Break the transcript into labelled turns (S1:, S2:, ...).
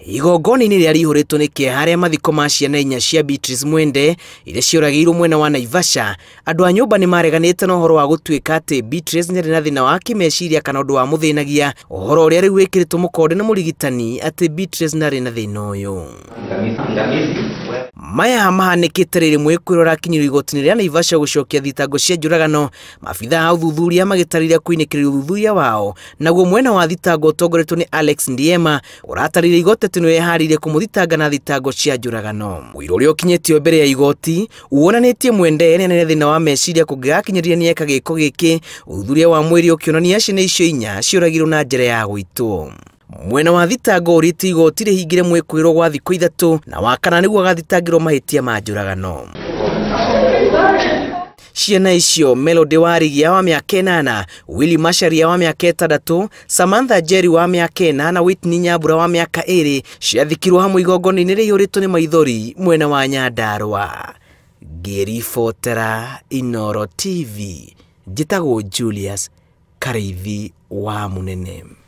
S1: Igongona-inĩ rĩrĩa rĩihũrĩtwo nĩ kĩeha rĩa mathiko ma ciana inya cia Beatrice Mwende iria cioragĩirwo mwena wa Naivasha, andũ a nyũmba nĩ mareganĩte na ũhoro wa gũtuĩka atĩ Beatrice nĩarĩ na thĩna wa kĩmeciria kana ũndũ wamũthĩnagia, ũhoro ũrĩa rĩu wĩkĩrĩtwo mũkonde nĩ mũrigitani atĩ Beatrice ndarĩ na thĩna ũyũ. Maya mahanĩkĩte rĩrĩ mwĩkũĩrwo ũrakinyĩrio igoti-inĩ rĩa Naivasha gũcokia thitango cia njũragano, maabithaa a ũthuthuria magĩtarĩria kũinĩkĩrĩria ũthuthuria wao, naguo mwena wa thitango ũtongoretio nĩ Alex Ndiema ũratarĩria igoti atĩ nĩweharĩirie kũmũthitanga na thitango cia njũragano. Mũira ũrĩa ũkinyĩtio mbere ya igoti wonanĩtie Mwende nĩ thĩna wa meciria kũngĩgakinyĩria nĩeka gĩko gĩkĩ, ũthuthuria wa mwĩrĩ ũkĩonania ciana icio inya ciũragirwo na njĩra ya gũitwo. Mwena wa thitango ũrĩtie igoti rĩhingĩre mwĩkũĩrwo gwa thikũ ithatũ na wakana nĩguo agathitangĩrwo mahĩtia ma njũragano. Ciana icio Melody Warigia wa mĩaka 8, Willy Macharia wa mĩaka 6, Samantha Jerry wa mĩaka 4 na Whitney Nyambura wa mĩaka 2 ciathikirwo hamwe igongona-inĩ rĩihũrĩtwo nĩ maithori mwena wa Nyandarua. Ngĩribotera Inooro TV, njĩtagwo Julius Karĩithi wa Mũnene.